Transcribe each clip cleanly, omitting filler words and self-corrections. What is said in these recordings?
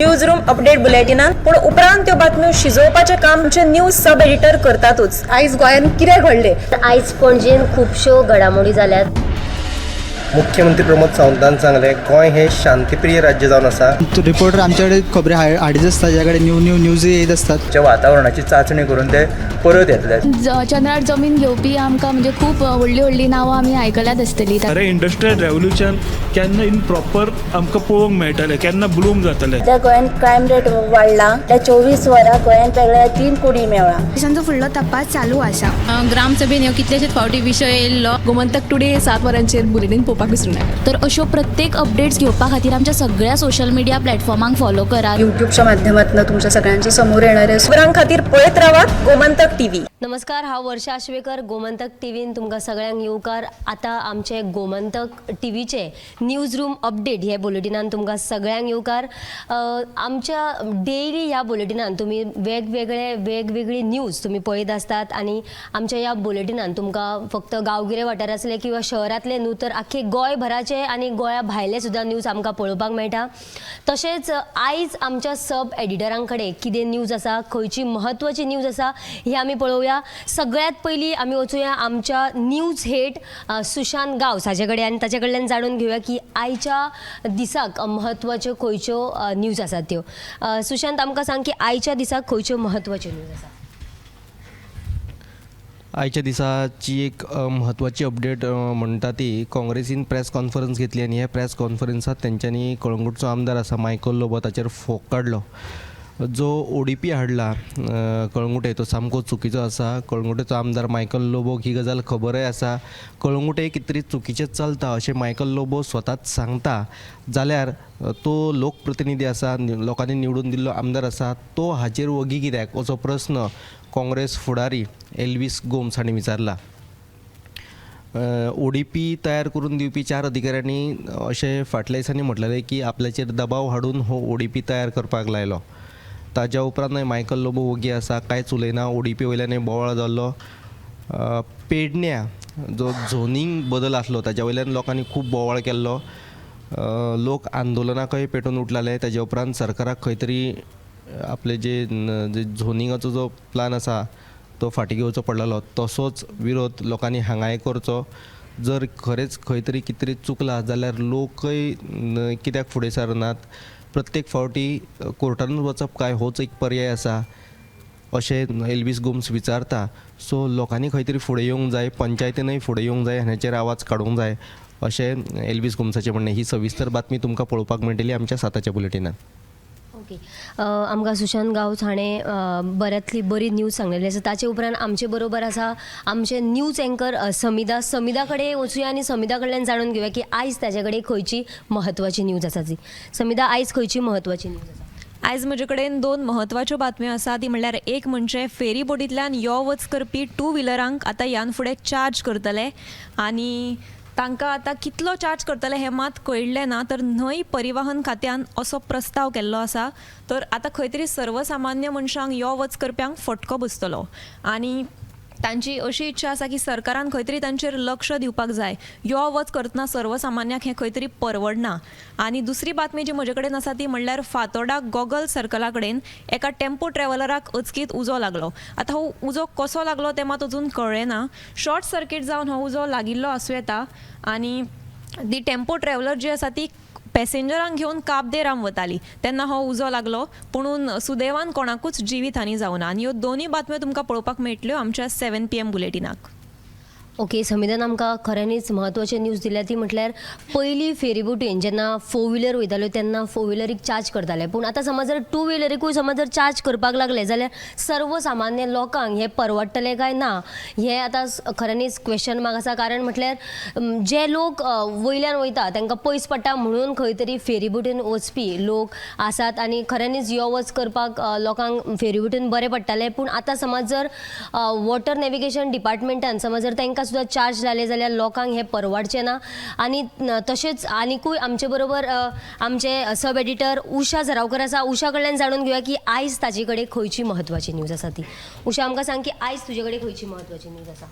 News room update बुलेटिनान. पूण उपरांत त्यो बातम्यो शिजोवपाचें काम आमचे न्यूज सब एडिटर करतातूच. आयज गोंयांत कितें घडलें? आयज पणजेन खुबश्यो घडामोडी जाल्यात. मुख्यमंत्री प्रमोद सावंतान सांगलें, गोंय हें शांतीप्रिय राज्य जावन आसा. रिपोर्टर आमच्याकडे खबरी हाडीत आसता, ज्या कडेन न्यू न्यू न्यूज येत आसतात. च्या वातावरणाची चांचणी करून ते परत येतले. चंद्रार जमीन घेवपी आमकां म्हणजे खूब व्हडलीं व्हडलीं नांवां आमी आयकल्यात आसतलीं. खरें इंडस्ट्रियल रेवोल्युशन केन्ना इन प्रॉपर आमकां पळोवंक मेळटलें, केन्ना ब्लूम जातलें? सध्या गोंयांत क्रायम रेट वाडला. त्या 24 वरां गोंयांत वेगळ्या तीन कुडी मेवळा. पोलिसांचो फुडलो तपास चालू आसा. ग्रामसभेन ह्यो कितलेशेच फावटी विशय येयल्लो. गोमंतक टुडे 7 वरांचेर बुलेटीन पळोवपाक विसरूं नाका. तर अश्यो प्रत्येक अपडेट्स घेवपा खातीर आमच्या सगळ्या सोशल मिडिया प्लॅटफॉर्मांक फॉलो करात. युट्यूबच्या माध्यमातून तुमच्या सगळ्यांच्या समोर येणारे. खबरां खातीर पळयत रावात गोमंतक टीव्ही. नमस्कार, हांव वर्षा आश्वेकर. गोमंतक टीव्हीन तुमकां सगळ्यांक येवकार. आतां आमचे गोमंतक टीव्हीचे न्यूज रूम अपडेट हे बुलेटिनान तुमकां सगळ्यांक येवकार. आमच्या डेली ह्या बुलेटिनान तुमी वेगवेगळे वेगवेगळी न्यूज तुमी पळयत आसतात आनी आमच्या ह्या बुलेटिनान तुमकां फक्त गांवगिरे वाठारांतले किंवा शहरांतले न्हू, तर आख्खे गोंयभराचे आनी गोंया भायले सुद्दां न्यूज आमकां पळोवपाक मेळटा. तशेंच आयज आमच्या सब एडिटरां कडेन कितें न्यूज आसा, खंयची म्हत्वाची न्यूज आसा, ही आमी पळोवया. सगळ्यात पयलीं आमी वचुया आमच्या न्यूज हेड सुशांत गांवस हाचे कडेन आनी ताचे कडल्यान जाणून घेवया की आयच्या दिसाक म्हत्वाच्यो खंयच्यो न्यूज आसात त्यो. सुशांत, आमकां सांग की आयच्या दिसाक खंयच्यो म्हत्वाच्यो न्यूज आसा? आयच्या दिसाची एक म्हत्वाची अपडेट म्हणटा ती काँग्रेसीन प्रेस कॉन्फरन्स घेतली आनी ह्या प्रेस कॉन्फरन्सात तेंच्यांनी कळंगूटचो आमदार आसा मायकल लोबो ताचेर फोग काडलो. जो ओडीपी हाडला कळंगूटे तो सामको चुकीचो आसा. कळंगूटेचो आमदार मायकल लोबोक ही गजाल खबरय आसा. कळंगूटे कितें तरी चुकीचें चलता अशें मायकल लोबो स्वताच सांगता जाल्यार तो लोकप्रतिनिधी आसा, लोकांनी निवडून दिल्लो आमदार आसा, तो हाचेर वगी कित्याक असो प्रस्न काँग्रेस फुडारी एल्वीस गोम्स हांणी विचारला. ओडीपी तयार करून दिवपी चार अधिकाऱ्यांनी अशें फाटल्या दिसांनी म्हटलेलें की आपल्याचेर दबाव हाडून हो ओडीपी तयार करपाक लायलो. ताज्या उपरांतय मायकल लोबो वोगी आसा, कांयच उलयना. ओडीपी वयल्यानय बोवाळ जाल्लो. पेडण्या जो झोनींग बदल आसलो ताज्या वयल्यान लोकांनी खूब बोवाळ केल्लो. लोक आंदोलनाकय पेटून उठलाले. ताज्या उपरांत सरकाराक खंय तरी आपले जे जे झोनिंगाचो जो प्लान आसा तो फाटीं घेवचो पडलेलो. तसोच विरोध लोकांनी हांगाय करचो. जर खरेंच खंय तरी कितें तरी चुकलां जाल्यार लोकय कित्याक फुडें सरनात? प्रत्येक फावटी कोर्टानूच वचप काय होच एक पर्याय आसा अशें एल्वीस गोम्स विचारता. सो लोकांनी खंय तरी फुडें येवंक जाय, पंचायतीनय फुडें येवंक जाय, हाचेर आवाज काडूंक जाय अशें एल्वीस गोम्साचें म्हणणें. ही सविस्तर बातमी तुमकां पळोवपाक मेळटली आमच्या 7च्या बुलेटिनान. ओके, आमकां सुशांत गांवस हाणें बऱ्यांतली बरी न्यूज सांगलेली आसा. ताचे उपरांत आमचे बरोबर आसा आमचे न्यूज एंकर समिधा. समिधा कडेन वचुया आनी समिधा कडल्यान जाणून घेवया की आयज ताचे कडेन खंयची म्हत्वाची न्यूज आसा ती. समिधा, आयज खंयची म्हत्वाची न्यूज आसा? आयज म्हजे कडेन दोन म्हत्वाच्यो बातम्यो आसा. ती म्हणल्यार एक म्हणजे फेरी बोटींतल्यान यो वच करपी टू व्हिलरांक आतां ह्यान फुडें चार्ज करतले आनी तांकां आतां कितलो चार्ज करतले हें मात कळिल्लें ना. तर न्हंय परिवाहन खात्यान असो प्रस्ताव केल्लो आसा. तर आतां खंय तरी सर्वसामान्य मनशांक, यो वच करप्यांक फटको बसतलो आनी तांची अशी इच्छा आसा की सरकारान खंय तरी तांचेर लक्ष दिवपाक जाय. यो वच करतना सर्वसामान्याक हें खंय तरी परवडना. आनी दुसरी बातमी जी म्हजे कडेन आसा ती म्हणल्यार फातोर्डा गॉगल सर्कला कडेन एका टेम्पो ट्रॅव्हलराक अचकीत उजो लागलो. आतां हो उजो कसो लागलो तें मात अजून कळ्ळें ना. शॉर्ट सर्कीट जावन हो उजो लागिल्लो आसूं येता आनी ती टेम्पो ट्रॅव्हलर जी आसा ती पॅसेंजरांक घेवन काब दे राम वताली तेन्ना हो उजो लागलो. पुणून सुदैवान कोणाकूच जिवीत हानी जावना. आनी ह्यो दोनूय बातम्यो तुमकां पळोवपाक मेळटल्यो आमच्या 7 पीएम बुलेटिनाक. ओके, समिधान आमकां खऱ्यांनीच म्हत्वाचे न्यूज दिल्या. ती म्हटल्यार पयलीं फेरीबोटीन जेन्ना फोर व्हिलर वयताल्यो तेन्ना फोर व्हिलरीक चार्ज करताले, पूण आतां समज जर टू व्हिलरीकूय समज जर चार्ज करपाक लागले जाल्यार सर्वसामान्य लोकांक हें परवडटलें काय ना हें आतां खऱ्यांनीच क्वेश्चन मार्क आसा. कारण म्हटल्यार जे लोक वयल्यान वयता तांकां पयस पडटा म्हणून खंय तरी फेरीबोटीन वचपी लोक आसात आनी खऱ्यांनीच यो वच करपाक लोकांक फेरीबोटीन बरें पडटालें. पूण आतां समज जर वॉटर नॅविगेशन डिपार्टमेंटान समज जर तांकां सुद्दां चार्ज लायले जाल्यार लोकांक हें परवडचें ना. आनी तशेंच आनिकूय आमचे बरोबर आमचे सब एडिटर उषा झरावकर आसा. उषा कडल्यान जाणून घेवया की आयज ताचे कडेन खंयची म्हत्वाची न्यूज आसा ती. उषा, आमकां सांग की आयज तुजे कडेन खंयची म्हत्वाची न्यूज आसा?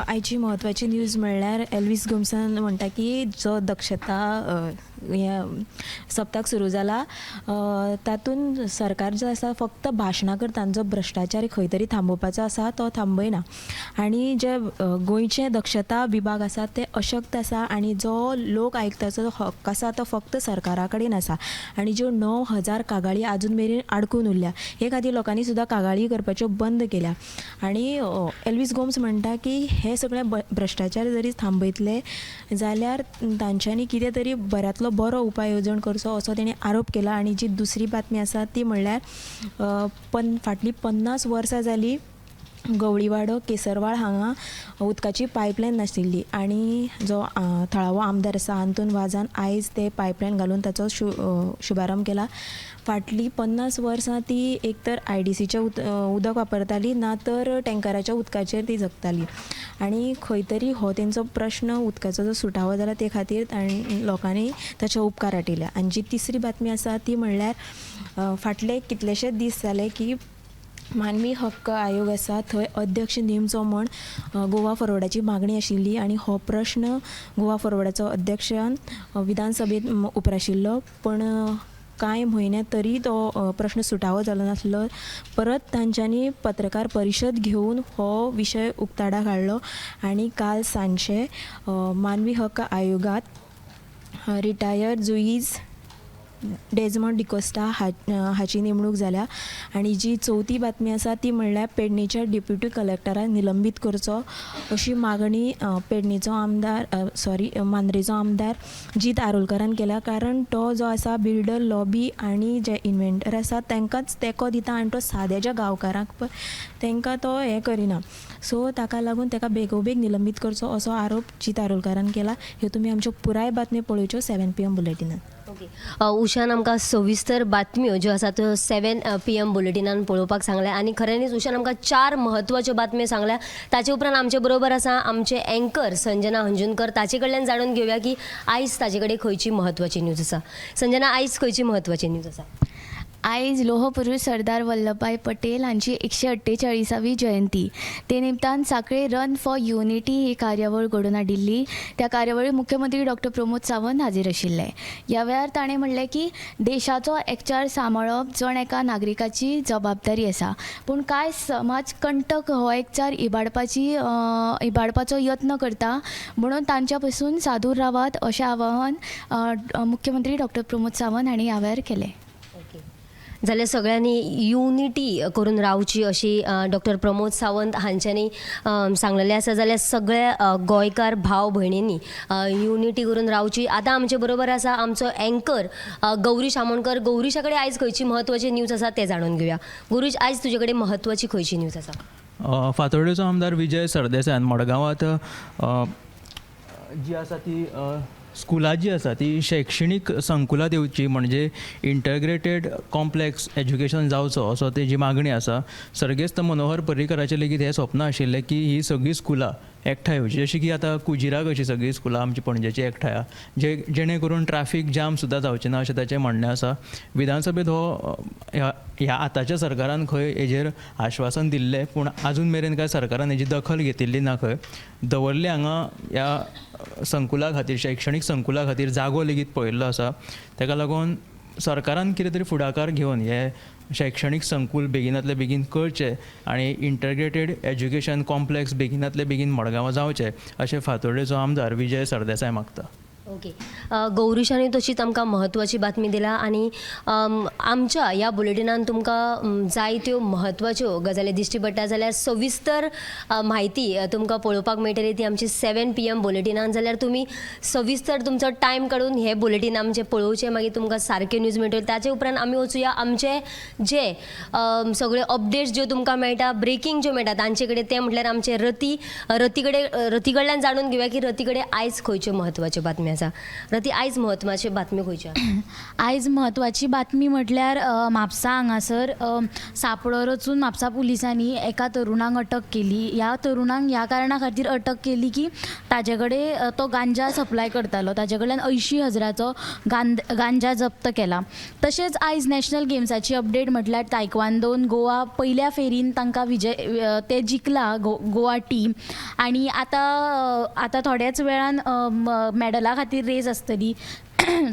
आयची म्हत्वाची न्यूज म्हणल्यार एल्वीस गोम्सान म्हणटा की जो दक्षता हें सप्तक सुरू जाला तातूंत सरकार जो आसा फक्त भाशणां करता आनी जो भ्रश्टाचार खंय तरी थांबोवपाचो आसा तो थांबयना आनी जे गोंयचे दक्षता विभाग आसा ते अशक्त आसा आनी जो लोक आयुक्ताचो हक्क आसा तो फक्त सरकारा कडेन आसा आनी ज्यो 9,000 कागाळी आजून मेरेन आडकून उरल्या हे खातीर लोकांनी सुद्दां कागाळी करपाच्यो बंद केल्या आनी एल्वीस गोम्स म्हणटा की हे सगळे भ्रश्टाचार जरी थांबयतले जाल्यार तांच्यांनी कितें तरी बऱ्यांतलो बरो उपाय येवजण करचो असो तेणी आरोप केला. आनी जी दुसरी बातमी आसा ती म्हणल्यार फाटलीं 50 वर्सां जालीं गवळीवाडो केसरवाळ हांगा उदकाची पायपलायन नाशिल्ली आनी जो थळावो आमदार आसा आंतोन वाजान आयज ते पायपलायन घालून ताचो शुभारंभ केला. फाटलीं 50 वर्सां ती एक तर IDCचें उदक वापरताली ना तर टँकराच्या उदकाचेर ती जगताली आनी खंय तरी हो तेंचो प्रश्न उदकाचो जो सुटावो जाला ते खातीर लोकांनी ताचे उपकार आटयल्या. आनी जी तिसरी बातमी आसा ती म्हणल्यार फाटले कितलेशे दीस जाले की मानवी हक्क आयोग आसा थंय अध्यक्ष नेमचो म्हण गोवा फॉरवर्डाची मागणी आशिल्ली आनी हो प्रश्न गोवा फॉरवर्डाचो अध्यक्षान विधानसभेत उप्राशिल्लो पण कांय म्हयने तरी तो प्रश्न सुटावो जालो नासलो. परत तांच्यांनी पत्रकार परिशद घेवन हो विशय उक्ताडाक हाडलो आनी काल सांजचे मानवी हक्क आयोगांत रिटायर्ड जुईज डेजमंड डिकोस्टा हाची नेमणूक जाल्या. आनी जी चवथी बातमी आसा ती म्हणल्यार पेडणेच्या डेप्युटी कलेक्टराक निलंबीत करचो अशी मागणी पेडणेचो आमदार सॉरी मांद्रेचो आमदार जीत आरोलकारान केल्या, कारण तो जो आसा बिल्डर लॉबी आनी जे इन्वेंटर आसा तांकांच तेंको दिता आनी तो साद्या ज्या गांवकारांक तांकां तो हें करिना, सो ताका लागून ताका बेगोबेग निलंबीत करचो असो आरोप जीत आरोलकारान केला. ह्यो तुमी आमच्यो पुराय बातम्यो पळोवच्यो 7 PM बुलेटिनान. ओके, उषान आमकां सविस्तर बातम्यो ज्यो आसा त्यो 7 PM बुलेटिनान पळोवपाक सांगलें आनी खऱ्यांनीच उषान आमकां 4 म्हत्वाच्यो बातम्यो सांगल्या. ताचे उपरांत आमचे बरोबर आसा आमचे एंकर संजना हंजुनकर, ताचे कडल्यान जाणून घेवया की आयज ताचे कडेन खंयची म्हत्वाची न्यूज आसा. संजना, आयज खंयची म्हत्वाची न्यूज आसा? आयज लोहपुरुष सरदार वल्लभभाई पटेल हांची 148वी जयंती. ते निमतान साखळे रन फॉर युनिटी ही कार्यावळ घडोवन हाडिल्ली. त्या कार्यावळीक मुख्यमंत्री डॉक्टर प्रमोद सावंत हाजीर आशिल्ले. ह्या वेळार ताणें म्हणलें की देशाचो एकचार सांबाळप जण एका नागरिकाची जबाबदारी आसा, पूण कांय समाज कंटक हो एकचार इबाडपाचो यत्न करता, म्हणून तांच्या पसून सादूर रावात अशें आवाहन मुख्यमंत्री डॉक्टर प्रमोद सावंत हांणी ह्या वेळार केलें. जाल्यार सगळ्यांनी युनिटी करून रावची अशी डॉक्टर प्रमोद सावंत हांच्यांनी सांगलेलें आसा. जाल्यार सगळ्या गोंयकार भाव भयणींनी युनिटी करून रावची. आतां आमचे बरोबर आसा आमचो एंकर गौरीश आमोणकर. गौरीशा कडेन आयज खंयची म्हत्वाची न्यूज आसा तें जाणून घेवया. गौरीश, आयज तुजे कडेन म्हत्वाची खंयची न्यूज आसा? फातोर्डेचो आमदार विजय सरदेसायान मडगांवांत जी आसा ती स्कुलां जी आसा ती शैक्षणीक संकुलांत येवची, म्हणजे इंटग्रेटेड कॉम्प्लेक्स एज्युकेशन जावचो असो तेजी मागणी आसा. सर्गेस्त मनोहर पर्रीकराचें लेगीत हें स्वप्न आशिल्लें की ही सगळीं स्कुलां एकठांय येवची, जशी की आतां कुजिरा कशी सगळीं स्कुलां आमची पणजेची एकठांय आहा, जेणे करून ट्राफीक जाम सुद्दां जावचें ना अशें ताचें म्हणणें आसा. विधानसभेंत हो ह्या आतांच्या सरकारान खंय हेजेर आश्वासन दिल्लें, पूण आजून मेरेन कांय सरकारान हेजी दखल घेतिल्ली ना. खंय दवर्ले हांगा ह्या संकुला खातीर, शैक्षणीक संकुला खातीर जागो लेगीत पळयल्लो आसा. ताका लागून सरकारान कितें तरी फुडाकार घेवन हे शैक्षणीक संकूल बेगिनांतले बेगीन करचें आनी इंटग्रेटेड एज्युकेशन कॉम्प्लेक्स बेगिनांतले बेगीन मडगांवां जावचें अशें फातोर्डेचो आमदार विजय सरदेसाय मागता. ओके, गौरीशांनी तशीच आमकां म्हत्वाची बातमी दिला आनी आमच्या ह्या बुलेटिनान तुमकां जायत्यो म्हत्वाच्यो गजाली दिश्टी पडटा. जाल्यार सविस्तर म्हायती तुमकां पळोवपाक मेळटली ती आमची 7 PM बुलेटिनान. जाल्यार तुमी सविस्तर तुमचो टायम काडून हे बुलेटीन आमचें पळोवचें, मागीर तुमकां सारक्यो न्यूज मेळटल्यो. ताचे उपरांत आमी वचुया आमचे जे सगळे अपडेट्स ज्यो तुमकां मेळटा, ब्रेकींग ज्यो मेळटा तांचे कडेन, तें म्हटल्यार आमचे रती कडल्यान जाणून घेवया की रती कडेन आयज खंयच्यो म्हत्वाच्यो बातम्यो आसा. रती, आयज म्हत्वाची बातमी खंयची? आयज म्हत्वाची बातमी म्हटल्यार म्हापसा हांगासर सापळो रचून म्हापसा पुलिसांनी एका तरुणाक अटक केली. ह्या तरुणाक ह्या कारणा खातीर अटक केली की ताजे कडेन तो गांजा सप्लाय करतालो, ताजे कडल्यान 80,000चो गांजा जप्त केला. तशेंच आयज नॅशनल गेम्साची अपडेट म्हटल्यार तायक्वांदोन गोवा पयल्या फेरीन तांकां विजय ते जिखला गोवा टीम, आनी आतां आतां थोड्याच वेळान मॅडला खातीर रेस आसतली.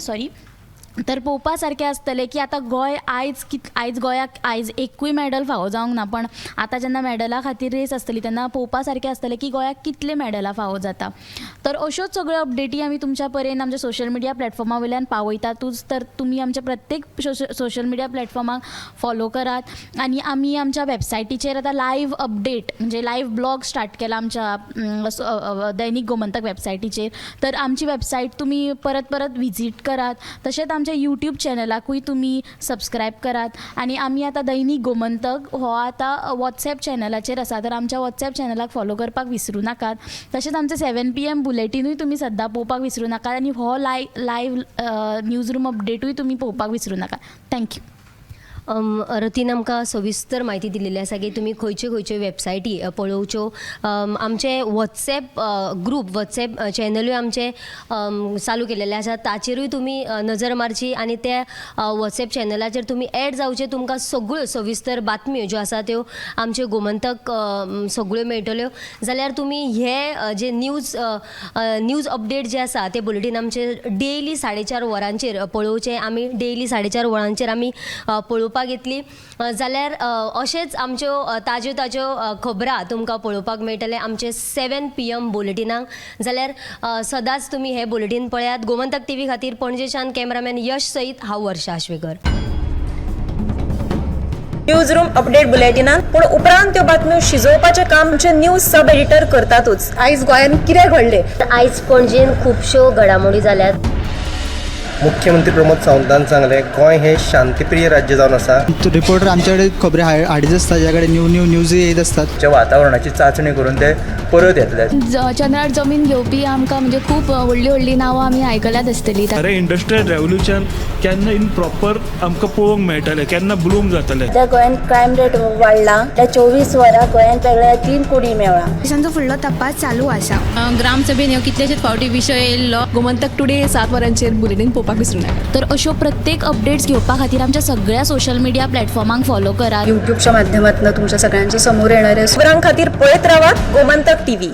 सॉरी, तर पळोवपा सारकें आसतलें की आतां गोंय आयज आयज गोंयाक आयज एकूय मॅडल फावो जावंक ना, पण आतां जेन्ना मॅडला खातीर रेस आसतली तेन्ना पळोवपा सारकें आसतलें की गोंयाक कितले मॅडलां फावो जाता. तर अश्योच सगळ्यो अपडेटी आमी तुमच्या पर्यंत आमच्या सोशल मिडिया प्लॅटफॉर्मा वयल्यान पावयतातूच. तर तुमी आमच्या प्रत्येक सोशल मिडिया प्लॅटफॉर्माक फॉलो करात आनी आमी आमच्या वेबसायटीचेर आतां लायव्ह अपडेट म्हणजे लायव्ह ब्लॉग स्टार्ट केला आमच्या दैनिक गोमंतक वेबसायटीचेर. तर आमची वेबसायट तुमी परत परत विजीट करात, तशेंच आमच्या यूट्यूब चॅनलाकूय तुमी सबस्क्रायब करात. आनी आमी आतां दैनिक गोमंतक हो आतां वॉट्सएप चॅनलाचेर आसा, तर आमच्या वॉट्सएप चॅनलाक फॉलो करपाक विसरूं नाकात. तशेंच आमचें 7 PM बुलेटिनूय तुमी सद्दां पळोवपाक विसरूं नाकात आनी हो लायव्ह न्यूज रूम अपडेटूय तुमी पळोवपाक विसरूं नाकात. Thank you. रतीन आमकां सविस्तर म्हायती दिलेली आसा की तुमी खंयच्यो खंयच्यो वेबसायटी पळोवच्यो. आमचे वॉट्सएप ग्रूप, वॉट्सएप चॅनलूय आमचे चालू केलेले आसा, ताचेरूय तुमी नजर मारची आनी त्या वॉट्सएप चॅनलाचेर तुमी एड जावचे. तुमकां सगळ्यो सविस्तर बातम्यो ज्यो आसा त्यो आमच्यो गोमंतक सगळ्यो मेळटल्यो. जाल्यार तुमी हे जे न्यूज अपडेट जे आसा ते बुलेटीन आमचे डेली 4:30 वरांचेर पळोवचे. आमी डेली 4:30 वरांचेर आमी पळोवपाक येतली. जाल्यार अशेंच आमच्यो ताज्यो ताज्यो खबरां तुमकां पळोवपाक मेळटले आमचे 7 PM बुलेटिनाक. जाल्यार सदांच तुमी हे बुलेटीन पळयात. गोमंतक टीव्ही खातीर पणजेच्यान कॅमेरामॅन यश सयत हांव वर्षा आश्वेकर. न्यूज रूम अपडेट बुलेटिनान पूण उपरांत त्यो बातम्यो शिजोवपाचें काम आमचे न्यूज सब एडिटर करतातूच. आयज गोंयांत कितें घडलें, आयज पणजेन खुबश्यो घडामोडी जाल्यात. मुख्यमंत्री प्रमोद सावंतान सांगलें, गोंय हें शांतीप्रिय राज्य जावन आसा. रिपोर्टर आमच्याकडे खबरी हाडीत आसता, ज्या कडेन न्यू न्यू न्यूजय येत आसतात. वातावरणाची चांचणी करून ते परत येतले. चंद्रार जमीन घेवपी आमकां म्हणजे खूब व्हडलीं व्हडलीं नांवां आमी आयकल्यात आसतलीं. खरें इंडस्ट्रियल रेवोल्युशन केन्ना इन प्रॉपर आमकां पळोवंक मेळटलें, केन्ना ब्लूम जातलें. सध्या गोंयांत क्रायम रेट वाडला. त्या 24 वरां गोंयांत वेगळ्या 3 कुडी मेळ्ळा. पोलिसांचो फुडलो तपास चालू आसा. ग्रामसभेन ह्यो कितलेशेच फावटी विशय येयल्लो. गोमंतक टुडे 7 वरांचेर बुलेटीन पळोवपाक विसरूं नाका. तर अश्यो प्रत्येक अपडेट्स घेवपा खातीर आमच्या सगळ्या सोशल मिडिया प्लॅटफॉर्मांक फॉलो करात. यूट्यूबच्या माध्यमातून तुमच्या सगळ्यांच्या समोर येणारे खबरां खातीर पळयत रावात गोमंतक टीव्ही.